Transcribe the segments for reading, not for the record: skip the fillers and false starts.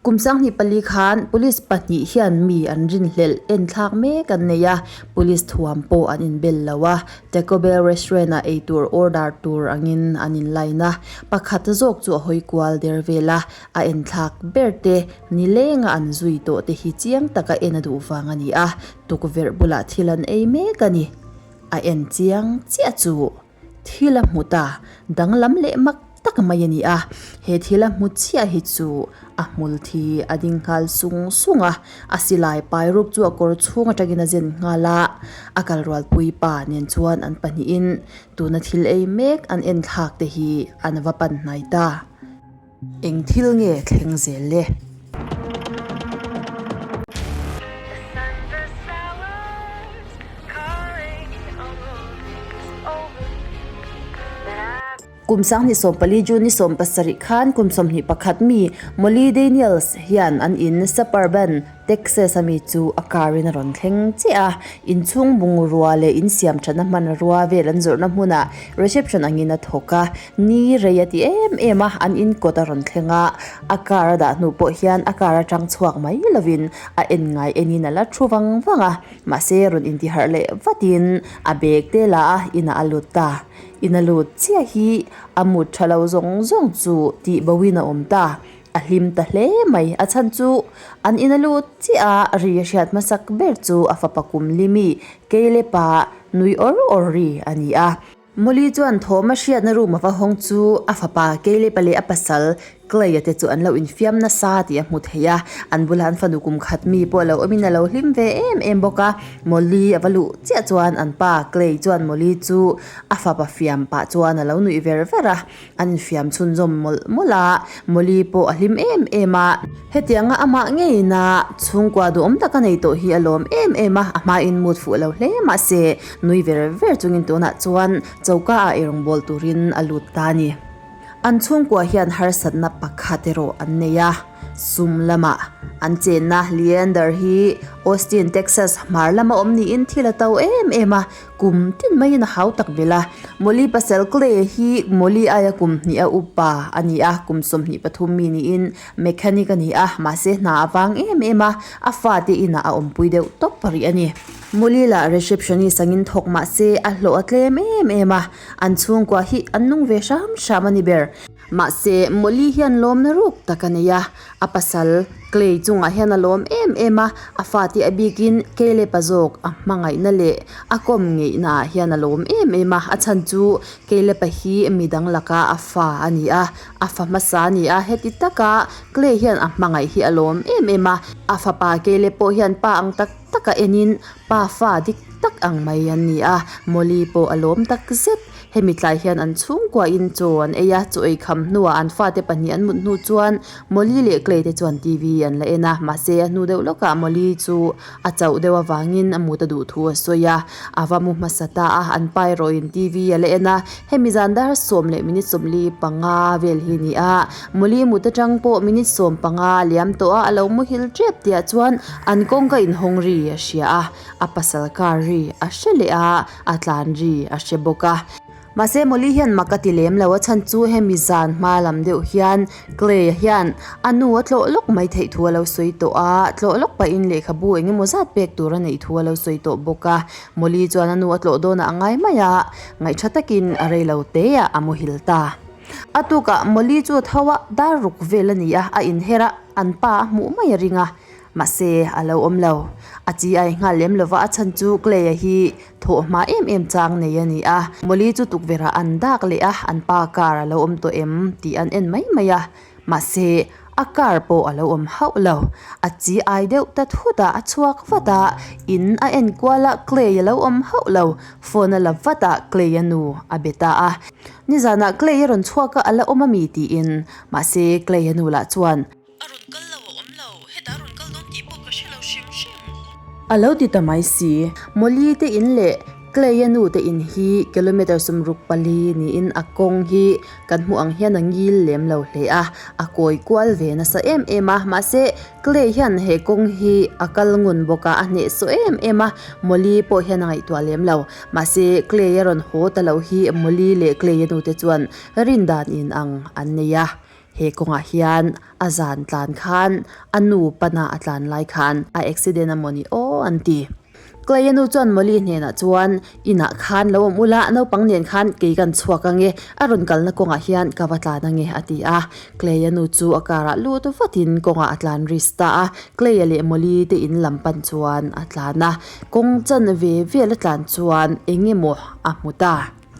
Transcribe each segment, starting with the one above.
Kum 2004 khan police pahnih hian mi an rinhlelh enthlak mek an nei a, police thuam pawh an inbel lo a, Taco Bell restaurant ah eitur order tur angin an in line a, pakhat zawk chu a hawi kual der vel a, a enthlak ber te nilenga an zui tawh te hi chiang taka en a duh vang a ni a, tukverh bulah thil an ei mek a ni. A en chiang chiah chu thil a hmu ta, danglam leh mak tak mai a ni a, he thil a hmu chiah hi chu a hmul thi a ding nghal sung sung a, a silai pai ruk chu a kawr chhung atangin a zen nghal a, a kal rualpui pa nen chuan an pahnihin tuna thil ei mek an en thlak te hi an va pan hnai ta. Eng thil nge thleng zel le? Kum 2014 June ni 17 khan kum 21 mi Molly Daniels hian an in Suburban, Texas a mi chu a car in a rawn thleng chiah a. Inchhung bungrua leh insiam thatna hmanrua vel an zawrhna hmunah reception angin a thawk a. Ni rei a ti em em a, an in kawt a rawn thleng a. A car a dah hnu pawh hian a car atang chhuak mai lovin a en ngai enin a la thu vang vang a. Mahse rawn intiharh leh vatin a bag te la a inah a lut ta. Ina lut chiah hi a mut tha lo zawng zawng chu tih bo in a awm ta. A hlim ta hle mai. A chhan chu an ina lut chiah a ri a hriat hmasak ber chu a fapa kum limi Keilepa nui awr awr ri a ni a. Molly chuan thawm a hriatna room a va hawng chu a fapa Keilepa leh a pasal Clay-a te chu an lo infiam nasa tih a hmu thei a, an bulah an fanu kum khat mi pawh a lo awmin a lo hlim ve em em bawk a. Molly a va luh chiah chuan an pa Clay chuan Molly chu a fapa fiam pah chuan a lo nuih ver ver a, an infiam chhunzawm mawlh mawlh a, Molly pawh a hlim em em a. Hetianga amah ngeina chhungkua duhawm tak a nei tawh hi a lawm em em a, a hmain mood fuh lo hle mahse nui ver ver chungin tunah chuan choka ah eirawngbawl turin a lut ta a ni. An chhungkua hian harsatna pakhat erawh an nei a, sum lamah an chenna Leander hi Austin, Texas hmar lama awm niin thil a to em em a, kum tin maiin a hau tak belh a. Molly pasal Clay hi Molly aia kum hnih a upa a ni a, kum 23 mi niin mechanic a ni a, mahse hna a vang em em a, a fate inah a awmpui deuh tawp rih a ni. Molly lah receptionist angin thawk mahse a hlawh a tlem em em a, An chhungkua hi an nung ve hram hram a ni ber. Mahse, Molly hian lawmna ruk tak a nei a, a pasal Clay chungah hian a lawm em em a, a fate a bikin Caleb-a zawk a hmangaihna leh a kawm ngeihna ah hian a lawm em em a, a chhan chu Caleb-a hi midang laka a fa a ni a, a fa hmasa a ni a, heti taka Clay hian a hmangaih hi a lawm em em a, a fapa Caleb pawh hian pa ang tak taka enin Pa fa dik tak ang mai an ni a, Molly pawh a lawm tak zet. Hemi tlai hian an chhungkuahin chaw an ei a, chaw ei kham hnuah an fate pahnih an mut hnu chuan Molly leh Clay te chuan TV an la en a, mahse a hnu deuh lawkah Molly chu a chauh deuh avangin a mut a duh thu a sawi a, a va mu hmasa ta a, an pa erawhin TV a la en a, hemi zan dar sawm leh minute 45 vel hi a ni a, Molly mut atang pawh minute 15 a liam tawh a, a lo muhil tep tihah chuan an kawngka inhawng ri a hria a, a pasal car ri a hre leh a, a tlan ri a hre bawk a. Mahse Molly hian mak a ti lem lo, a chhan chu hemi zan hma lam deuh hian Clay-a hian a nu a tlawh lawk mai theih thu a lo sawi tawh a, tlawh lawk pahin lehkhabu eng emaw zat pek tur a neih thu a lo sawi tawh bawk a. Molly chuan a nu a tlawh dawnah a ngai mai a, ngaihṭha takin a rei lo teah a muhil ta. A tukah Molly chu a tho a, dar ruk vel a ni a, a inher a, an pa a hmuh mai a ring a. Mahse, a lo awm lo. A chi ai nghal lem lova a chhan chu Clay-a hi thawh hma em em chang nei a ni a. Molly chu tukverhah an dak leh a, an pa car a lo awm tawh em tih an en mai mai a. Mahse, a car pawh a lo awm hauh lo. A chi ai deuh ta thut a, a chhuak vat a, in a en kual a, Clay a lo awm hauh lo. Phone a la vat a, Clay-a nu a be ta a. Nizanah Clay a rawn chhuak a, a la awm a mi tiin. Mahse, Clay-a nu lah chuan. A rawn kal lo a awm lo, hetah a rawn kal dawn tih pawh ka hre lo hrim hrim. A lo ti ta mai si. Molly te in leh Clay-a nu te in hi kilometre 64 niin a kawng hi kan hmuh ang hian a ngil lem lo hle a, a kawi kual ve nasa em em a, mahse Clay hian he kawng hi a kal ngun bawk a, a hnehsawh em em a, Molly pawh hian a ngaihtuah lem lo. Mahse Clay a rawn haw ta lo hi Molly leh Clay-a nu te chuan rin dan in ang an nei a. He kawngah hian a zan tlan khan a nu pana a tlan lai khan a accident a mawni aw an ti. Clay-a nu chuan Molly hnenah chuan inah khan lo awm ula, naupang nen khan kei kan chhuak ange, a rawn kalna kawngah hian ka va tlan ange a ti a. Clay-a nu chu a car ah lut vatin kawngah a tlan risk ta a, Clay-a leh Molly te in lam pan chuan a tlan a. Kawng chan ve vel a tlan chuan eng emaw a hmu ta.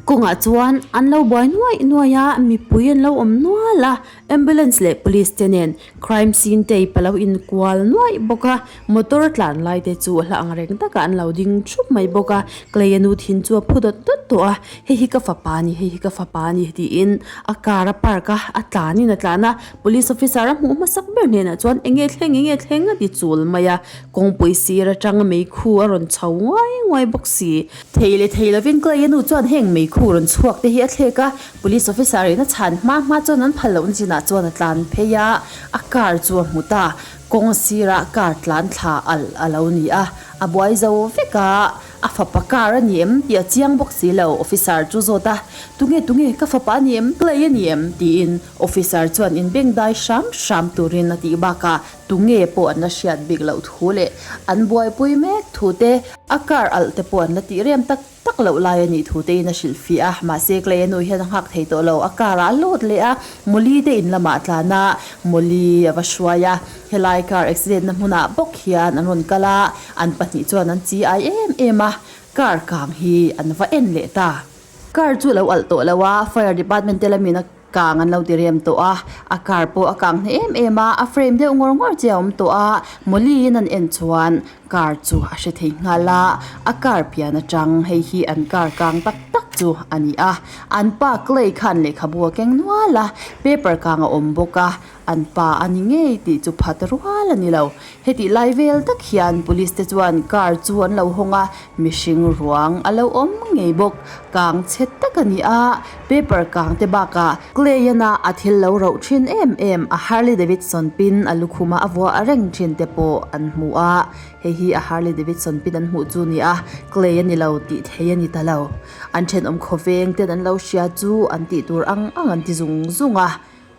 Kawngah chuan an lo buai nuaih nuaih a, mipui an lo awm nual a, ambulance leh police te nen crime scene tape a lo inkual nuaih bawk a, motor tlan lai te chu hla ang reng takah an lo ding thup mai bawk a, Clay-a nu thin chu a phu dawt dawt tawh a, hei hi ka fapa a ni, hei hi ka fapa a ni tiin a car a park a, a tlanin a tlan a, police officer a hmuh hmasak ber hnenah chuan enge thleng enge thleng a ti chul mai a, kawngpui sir atang meikhu a rawn chho nguai nguai bawk si. Thei leh thei lovin Clay-a nu chuan heng meikhu rawn chhuak te hi a thlek a, Police officer in a chhan hma hma chuan an phal lohna chinah chuan a tlan phei a, a car chu a hmu ta. Kawng sirah car tlan thla alh a lo ni a, a buai zo vek a, a fapa car a ni em tih a chiang bawk si lo, officer chu zawt a, Tunge tunge ka fapa a ni em, Clay a ni em? tiin officer chuan inbengdai hram hram turin a tih bakah Tunge pawh an la hriat bik loh thu leh an buaipui mek thu te, a car alh te pawh an la tih rem tak tak loh lai a nih thu te in a hrilh fiah a. Mahse Clay a nu hian a nghak thei tawh lo, a car ah a lut leh a, Molly te in lamah a tlan a, Molly a va hruai a, helai car accident na hmunah bawk hian an rawn kal a, an pahnih chuan an chi ai em em a, car kang hi an va en leh ta. Car chu a lo alh tawh lo a, fire department te lamin a Kang an lo ti rem tawh a, a car pawh a kang hneh em em a, a frame deuh ngawr ngawr che a awm tawh a, Molly in an en chuan car chu a hre thei nghal a, a car pian atang hei hi an car kang tak tak chu a ni a, an pa Clay khan lehkhabu a keng nual a, paper kang a awm bawk a, an pa a ni ngei tih chu phat rual a ni lo. Hetih lai vel tak hian police te chuan car chu an lo hawng a, mihring ruang a lo awm ngei bawk. Kang chhe tak a ni a, paper kang te bakah Clay-ana a thil lo roh thin em em a Harley Davidson pin a lukhuma a vuah reng thin te pawh an hmu a, hei hi a Harley Davidson pin an hmuh chu ni a, Clay a ni lo tih thei a ni ta lo. An thenawm khawveng ten an lo hria chu an tih tur ang ang an ti zung zung a.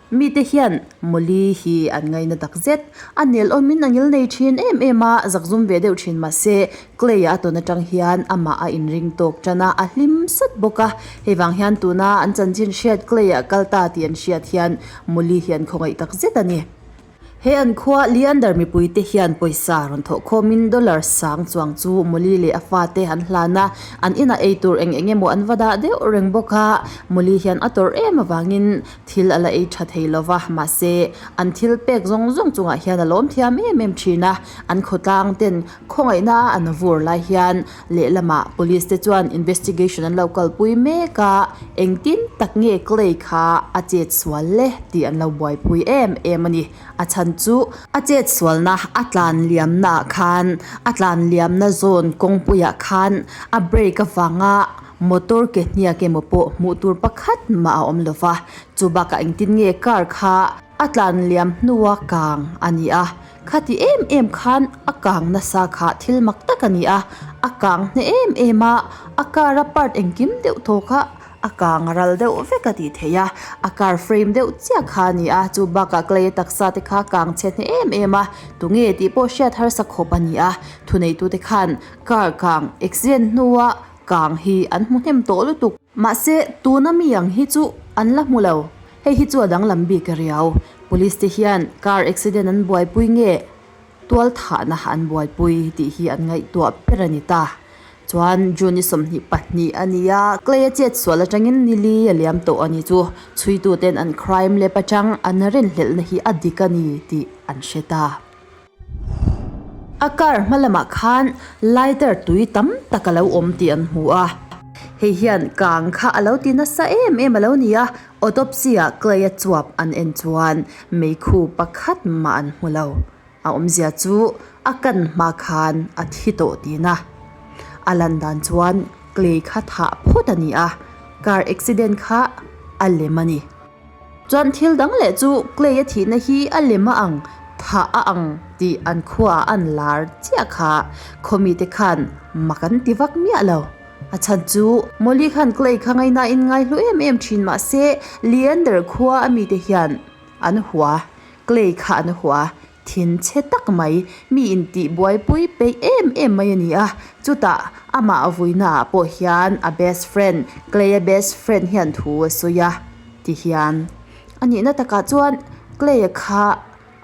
Mite hian Molly hi an ngaina tak zet. A nel awmin a ngil nei thin em em a, zakzum ve deuh thin mahse Clay-a a tawn atang hian amah a inring tawk tan a, a hlim sat bawk a. Hei vang hian tuna an chanchin hriat Clay-a kal ta tih an hriat hian Molly hi an khawngaih tak zet a ni. He an khua Leander mipuite hian pawisa rawn thawh khawmin dollar sang chuang chu Molly leh a fate an hlan a, an inah ei tur eng eng emaw an va dah deuh reng bawk a. Molly hian a tawrh em avangin thil a la ei tha thei lo va, mahse an thil pek zawng zawng chungah hian a lawm thiam em em thin a. An khawtlang ten khawngaihna an vur lai hian lehlamah police te chuan investigation an lo kalpui mek a, engtin tak nge Clay kha a chet sual le tih an lo buaipui em em a ni. A chhan chu a chet sualna a tlan liamna ah khan a tlan liamna zawn kawngpuiah khan a brake avanga motor ke hniak emaw pawh hmuh tur pakhat mah a awm lo va, chu bakah engtin nge car kha a tlan liam hnua kang a ni a. Khati em em khan a kang nasa kha thil mak tak a ni a, a kang hne em em a, a car a part engkim deuh thaw kha a kang ral deuh vek a tih theih a, a car frame deuh chiah kha a ni a, chu bakah clay a taksa te kha kang chhe hne em em a, tunge tih pawh hriat harsa khawp a ni a, thuneitute khan car kang accident hnua kang hi an hmu hnem tawh lutuk. Mahse tuna mi ang hi chu an la hmu lo, hei hi chu a danglam bik riau. Police te hian car accident an buaipui nge tual thahna an buaipui tih hi an ngaihtuah ber a ni ta. Chuan June i 22 a ni a, Clay a chet sual atangin nili a liam tawh a ni chu. Chhuitu ten an crime lab atang an rinhlelhna hi a dik a ni tih an hre ta. A car hma lamah khan lighter tui tam tak a lo awm tih an hmu a. Hei hian kang kha a lo ti nasa em em a lo ni a, autopsy ah clay a chuap an en chuan meikhu pakhat mah an hmu lo. A awmzia chu a kan hma khan a thi tawh tihna. A lan dan chuan clay kha thah phawt a ni a, car accident kha a lem a ni. Chuan thil dang leh chu Clay a thihna hi a lem a ang, thah a ang tih an khuaah an lar chiah kha khawmite khan mak an ti vak miah lo. A chhan chu Molly khan Clay kha ngaihnain ngaihlu em em thin mahse Leander khua a mite hian. an hua, Clay kha an hua, thin chhe tak mai, mi intih buaipui peih em em mai a ni a. Chutah amah vuinaah pawh hian a best friend, Clay-a best friend hian thu a sawi a ti hian a nihna takah chuan Clay-a kha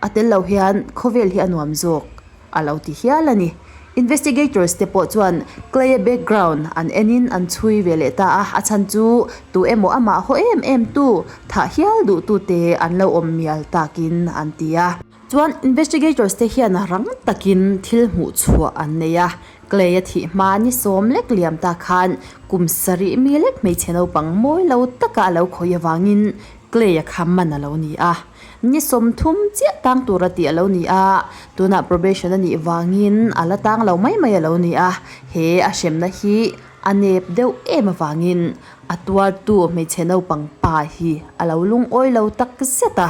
A tel lo hian khawvel hi a nuam zawk a lo ti hial a ni. Investigators te pawh chuan Clay-a background an enin an chhui ve leh ta a, a chhan chu tu emaw amah haw em em tu, thah hial duh tu te an lo awm mial takin an ti a. Chuan investigators te hian rang takin thil hmuh chhuah an nei a, Clay-a thih hma ni sawm lek liam ta khan kum sarih mi lek hmeichhe naupang mawi lo taka a lo khawih avangin Clay-a kha man a lo ni a. Ni 30 chiah tang tur a tih a lo ni a, tunah probation a nih vangin a la tang lo mai mai a lo ni a, he a hremna hi a nep deuh em avangin a tuartu hmeichhe naupang pa hi a lo lungawi lo tak zet a.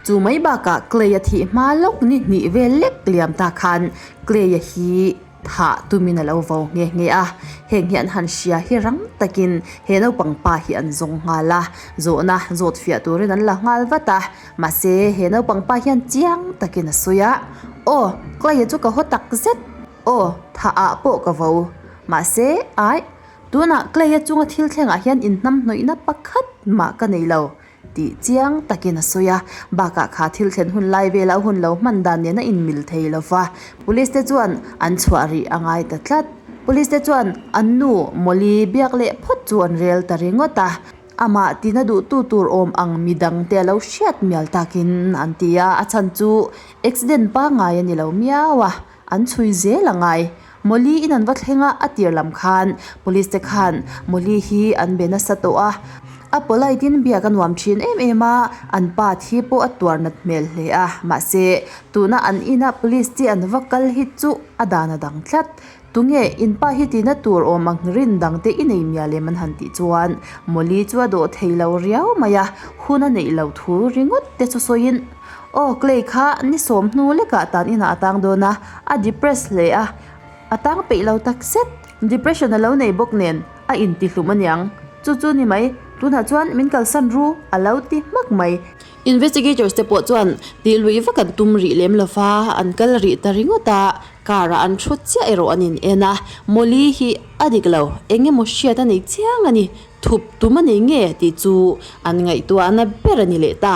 Chu mai bakah Clay-a thih hma lawk ni hnih vel lek liam ta khan Clay-a hi Thah tumin a lo vo nghe nghe a, heng hi an han hria hi rang takin he naupang pa hi an zawng nghal a, zawhna zawt fiah turin an la nghal vat a, mahse he naupang pa hian chiang takin a sawi a, Aw, Clay-a chu ka haw tak zet, aw, thah ah pawh ka vo, mahse, aih, tunah Clay-a chunga thil thlengah hian inhnamhnawihna pakhat mah ka nei lo, Tih chiang takin a sawi a, bakah kha thil thlen hun lai vela a hun lo hman dan nen a inmil thei lo va, Police te chuan an chhuah rih a ngai ta tlat. Police te chuan an nu Molly biak leh phawt chu an rel ta ringawt a, amah tina duhtu tur awm ang midang te a lo hriat mial takin an ti a, a chhan chu accident pangngai a ni lo miau a, an chhui zel a ngai. Molly in an va thleng a, a tir lam khan Police te khan Molly hi an be nasa tawh a, a polite in biak a nuam thin em em a, an pa thi pawh a tuar nat hmel hle a, mahse tuna an ina Police te an va kal hi chu a dan a dang tlat. Tunge in pa hi tina tur awm ang rin dang te i nei mial em an han tih chuan Molly chu a dawh thei lo riau mai a, hun a neih loh thu ringawt te chu sawiin Aw Clay kha ni sawm hnu lekah tan inah a tang dawn a, a depress hle a, a tang peih lo tak zet. Depression a lo nei bawk nen a intihlum aniang. Chu chu ni mai, tunah chuan min kalsan ru a lo ti hmak mai. Investigators te pawh chuan tih lui vak an tum rih lem lo va, an kal rih ta ringawt a, car ah an thut chiah erawh an in en a, Molly hi a dik lo, eng emaw hriat a nei chiang a ni. Thup tum a nei nge tih chu an ngaihtuahna ber a ni leh ta.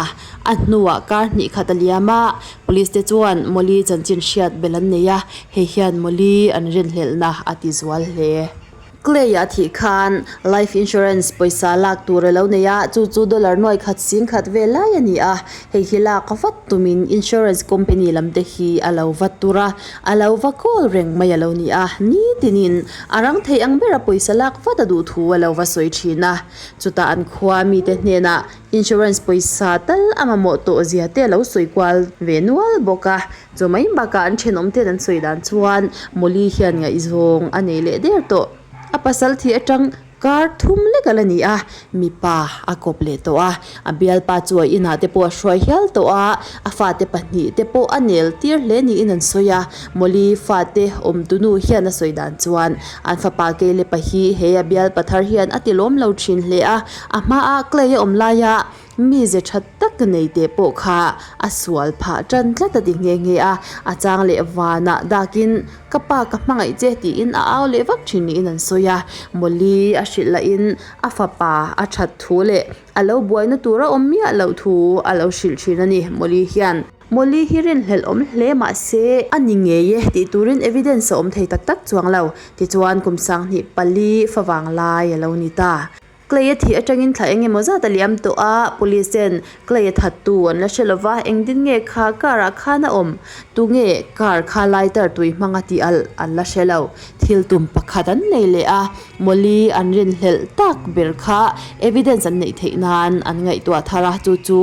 A hnuah kar hnih khat a liam a, Police te chuan Molly chanchin hriat belh an nei a, hei hian Molly an rinhlelhna a ti zual hle. Clay-a thih khan life insurance pawisa lak tur a lo nei a, chu chu dollar nuai khat sing khat vel lai a ni a, hei hi lak vat tumin insurance company lam te hi a lo vat tur a, a lo va call reng mai a lo ni a, nitinin A rang thei ang bera pawisa lak vat a duh thu a lo va sawi thin a, chutah an khua mite hnenah insurance pawisa tal a mamawh tawh zia te a lo sawi kual ve nual bawk a. Chu mai bakah an thenawm ten an sawi dan chuan Molly hian ngaihzawng a nei leh der tawh. A pasal thih atang kar thum lek a la ni a, mipa a kawp leh tawh a, a bialpa chu a inah te pawh a hruai hial tawh a, a fate pahnih te pawh a nel tir hle niin an sawi a, Molly fate awmtunu hian a sawi dan chuan an fapa Caleb-a hi he a bialpa thar hian a ti lawm lo thin hle a, a hmaa Clay a awm laia Mize tha tak nei teh pawh kha a sual phah tan tlat a ti nghe nghe a, a chang leh vanah dakin ka pa ka hmangaih che tiin a au leh vak thin niin an sawi a, Molly a hrilh lahin a fapa a that thu leh a lo buaina tur a awm miah loh thu a lo hrilh thin a ni Molly hian. Molly hi rinhlelh awm hle mahse a ni ngei e tih turin evidence a awm thei tak tak chuang lo, tichuan kum 24 favang lai a lo ni ta. Clay a thih atangin thla eng emaw zat a liam tawh a, police ten Clay a thattu an la hre lo va, engtin nge kha car ah khan a awm? Tunge car kha lighter tui hmanga tih alh an la hre lo. Thil tum pakhat an nei leh a, Molly an rinhlelh tak ber kha evidence an neih theih nan an ngaihtuah thar a, chu chu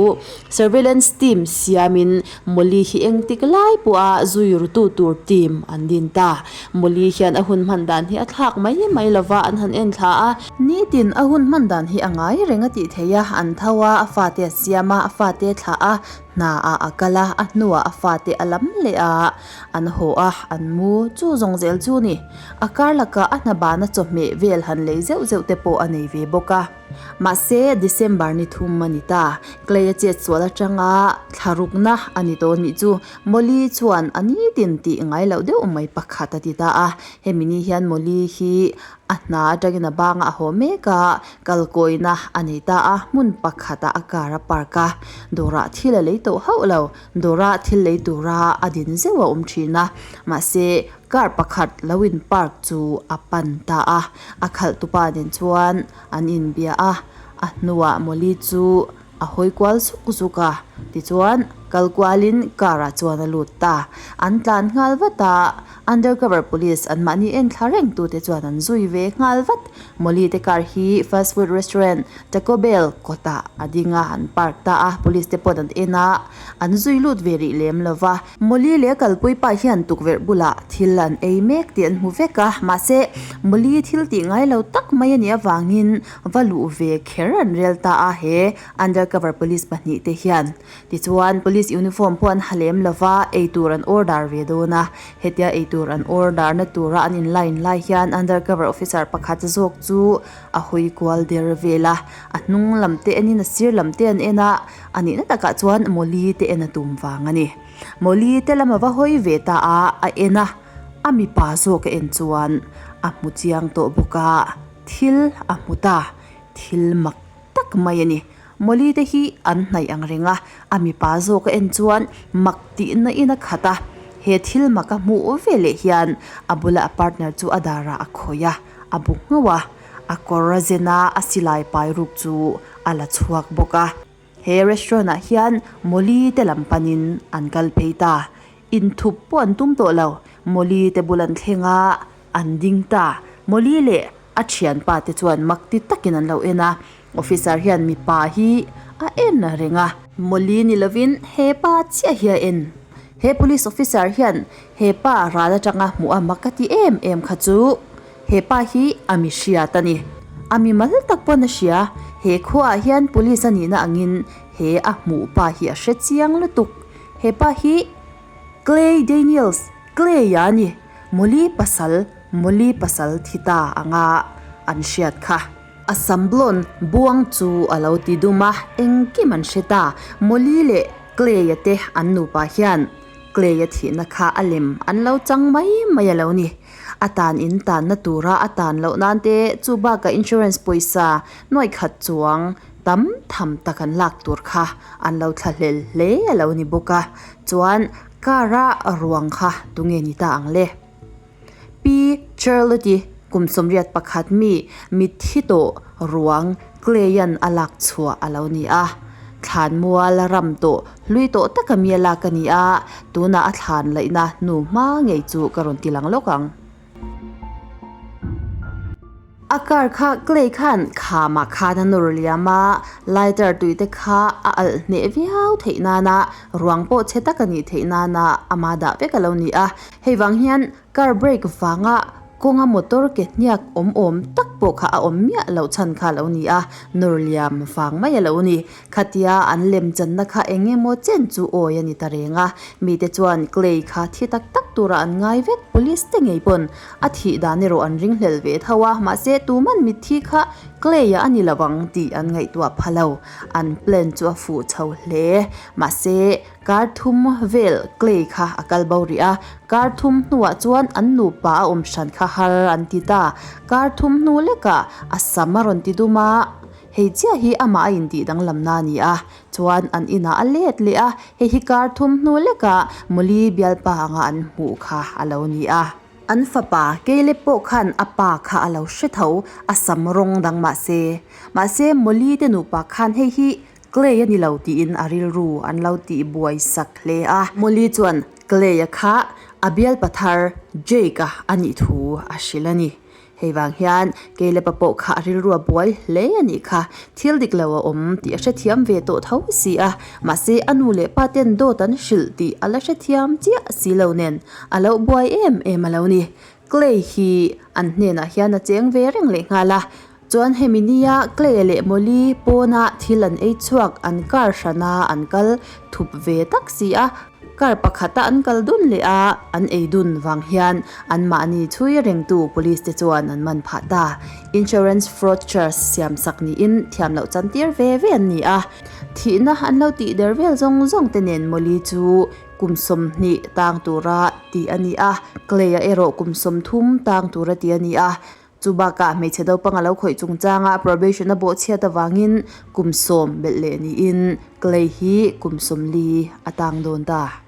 surveillance team siamin Molly hi engtik lai pawha zui rutu tur team an din ta. Molly hian a hun hman dan hi a thlak mai mai lo va, an han en thla a. Nitin a hun hman dan hi a ngai reng a tih theih a, an tho a, a fate a siam a, a fate a thlah a, hna ah a kal a, a hnuah a fate a lam leh a, an haw a, an mu chu zawng zel chu ni. A kar lakah a hna bana chawhmeh vel han lei zeuh zeuh te pawh a nei ve bawk a. Mahse, December ni thum a ni ta. Clay a chet sual atanga thlarukna a ni tawh nih chu Molly chuan a nitin tih ngai loh deuh mai pakhat a ti ta a. Hemi ni hian Molly hi a hna atangin a bangah a haw mek a, kalkawina a nei ta a, hmun pakhatah a car a park a, dawrah thil a lei tawh hauh lo. Dawrah thil lei tura a din zeuh a awm thin a, mahse car pakhat lo in park chu a pan ta a, a khalh tupa nen chuan an inbia a, a hnuah Molly chu a hawi kual zuk zuk a, tichuan kal kualin car ah chuan a lut ta. An tlan nghal vat a, undercover police an mahni en thla reng tute chuan an zui ve nghal vat. Molly te car hi fast food restaurant Taco Bell kawtah a ding a, an park ta a, police te paw'n an en a, an zui lut ve rih lem lo va. Molly leh a kalpui pa hian tukverh bulah thil an ei mek tih an hmu vek a, mahse Molly thil tih ngai lo tak mai a nih avangin va luh ve kher an rel ta a, he undercover police pahnih te hian. Tichuan police uniform pawh an ha lem lo va, eitur an order ve dawn a, hetia eitur an order na tura an in line lai hian undercover officer pakhat zawk chu a hawi kual der vel a, a hnung lam te enin a sir lam te an en a, a nihna takah chuan Molly te en a tum vang a ni. Molly te lam a va hawi ve ta a, a en a, a mipa zawk a en chuan a hmu chiang tawh bawk a, thil a hmu ta, thil mak tak mai a ni. Molly te hi an hnaih ang reng a, a mipa zawk a en chuan mak tihna in a khat a, he thil mak a hmuh ve leh hian a bula a partner chu a darah a khawih a, a bu nghauh a, a kawr a zen a, a silai pai ruk chu a la chhuak bawk a. He restaurant ah hian Molly te lam panin an kal phei ta, inthup pawh an tum tawh lo, Molly te bul an thleng a, an ding ta, Molly leh a thianpa te chuan mak ti takin an lo en a, officer hian mipa hi a en reng a. Molly ni lovin he pa chiah hi a en, he police officer hian he pa ral atanga hmuh a mak a ti em em kha chu he pa hi a mi hriat a ni. A mi mal tak pawn a hria, he khuaah hian police a nihna angin he a hmuh pa hi a hre chiang lutuk, he pa hi Clay Daniels, Clay-a a ni, Molly pasal, Molly pasal thi ta anga an hriat kha. A sam blonde buang chu a lo ti dum a, engkim an hre ta, Molly leh Clay-a te an nupa hian Clay-a thihna kha a lem an lo chang mai mai a lo ni. A tan in tanna tura a tan loh nan te chu bakah insurance pawisa nuaih khat chuang tam tham tak an lak tur kha an lo thlahlel hle a lo ni bawk a. Chuan car-a ruang kha tunge ni ta ang le? Pi Charlotte-i kum 81 mi mitthi tawh ruang Clay-a'n a lak chhuah a lo ni a. Thlan mual ram tawh hlui tawh taka mi a lak a ni a, tunah a thlan laihna hnu hma ngei chu ka rawn ti lang lawk ang. A car kha Clay khan khamah khan a nawr liam a, lighter tui te kha a alh hneh viau theih nana ruang pawh chhe tak a nih theih nana ama dah vek a lo ni a. Hei vang hian car brake vanga kawnga motor ke hniak awm awm tak pawh kha a awm miah loh chhan kha a lo ni a, nawr liam vang mai a lo ni. Khatia an lem channa kha eng emaw chen chu awi a ni ta reng a, mite chuan Clay kha thi tak tak turah an ngai vek, police te ngei pawn A thih dan erawh an ringhlel ve tho a, mahse tuman mitthi kha Clay-a a ni lo ang tih an ngaihtuah pha lo. An plan chu a fuh chho hle. Mahse, kar thum vel Clay kha a kal bo rih a, kar thum hnuah chuan an nupa a awm hran kha har an ti ta. Kar thum hnu lekah a sam a rawn ti dum a, hei chiah hi amah a intih danglamna a ni a, chuan an inah a let leh a, hei hi kar thum hnu lekah Molly bialpa anga an hmuh kha a lo ni a. An fapa Caleb pawh khan a pa kha a lo hre tho, a sam rawng dang mah se. Mahse, Molly te nupa khan hei hi Clay a ni lo tiin a rilru an lo tih buai sak hle a. Molly chuan Clay-a kha a bialpa thar Jake-a a nih thu a hrilh a ni. Hei vang hian Caleb-a pawh kha a rilru a buai hle a nih kha. Thil dik lo a awm tih a hrethiam ve tawh tho si a, mahse a nu leh pa ten dawt an hrilh tih a la hrethiam chiah si lo nen a lo buai em em a lo ni. Clay hi an hnenah hian a cheng ve reng leh nghal a, chuan hemi nia Clay leh Molly pawna thil an ei chhuak an car hrana an kal thup ve tak si a. Car pakhata an kal dun leh a, an ei dun vang hian anmahni chhui rengtu police te chuan an man phah ta. Insurance fraud charge siam sak niin thiam loh chantir ve ve an ni a. Thihna an lo tih der vel zawng zawng te nen Molly chu kum 20 tang tura tih a ni a, Clay-a erawh kum 30 tang tura tih a ni a. Chu bakah hmeichhe naupang a lo khawih chungchanga probation a bawhchhiat avangin kum 10 belh leh niin Clay hi kum 40 a tang dawn ta.